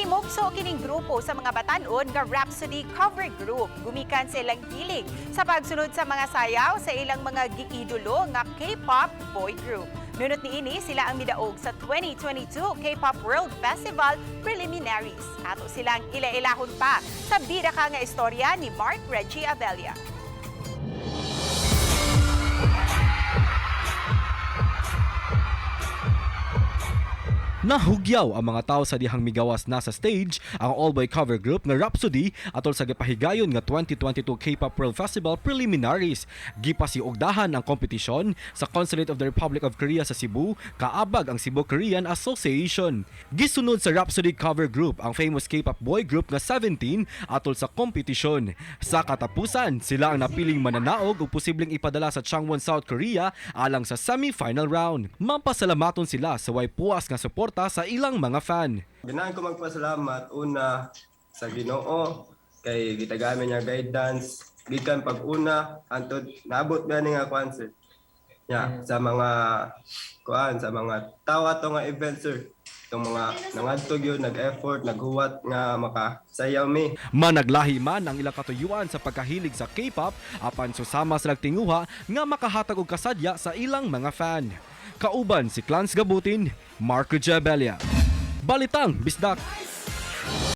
Gimugso kining grupo sa mga batanon nga Rhapsody Cover Group gumikan sa ilang hilig sa pagsunod sa mga sayaw sa ilang mga giidolo nga K-pop boy group. Nunot niini, sila ang midaog sa 2022 K-pop World Festival preliminaries. Ato silang ila-ilahon pa sa bida ka nga istorya ni Mark Reggie Abella. Nahugyaw ang mga tao sa dihang migawas na sa stage ang all-boy cover group nga Rhapsody atol sa gipahigayon nga 2022 K-pop World Festival preliminaries. Gipasiugdahan ang kompetisyon sa Consulate of the Republic of Korea sa Cebu kaabag ang Cebu Korean Association. Gisunod sa Rhapsody cover group ang famous K-pop boy group nga 17 atol sa kompetisyon. Sa katapusan, sila ang napiling mananaog ug posibleng ipadala sa Changwon, South Korea alang sa semi-final round. Mapasalamaton sila sa way puas nga suporta sa ilang mga fan. Ganahan ko magpasalamat una sa Ginoo kay gitagami niya guidance gikan pag una hantod naabot gani nga kuan, sir. Nya sa mga kuan, sa mga tawo ato nga event, sir. Itong mga nangadto gyud, nag-effort, naghuwat nga makasayaw mi. Managlahi man ang ilang katuyuan sa pagkahilig sa K-pop apan susama sa tinguha nga makahatag og kasadya sa ilang mga fan. Kauban si Clans Gabutin, Marco Jabelia. Balitang Bisdak.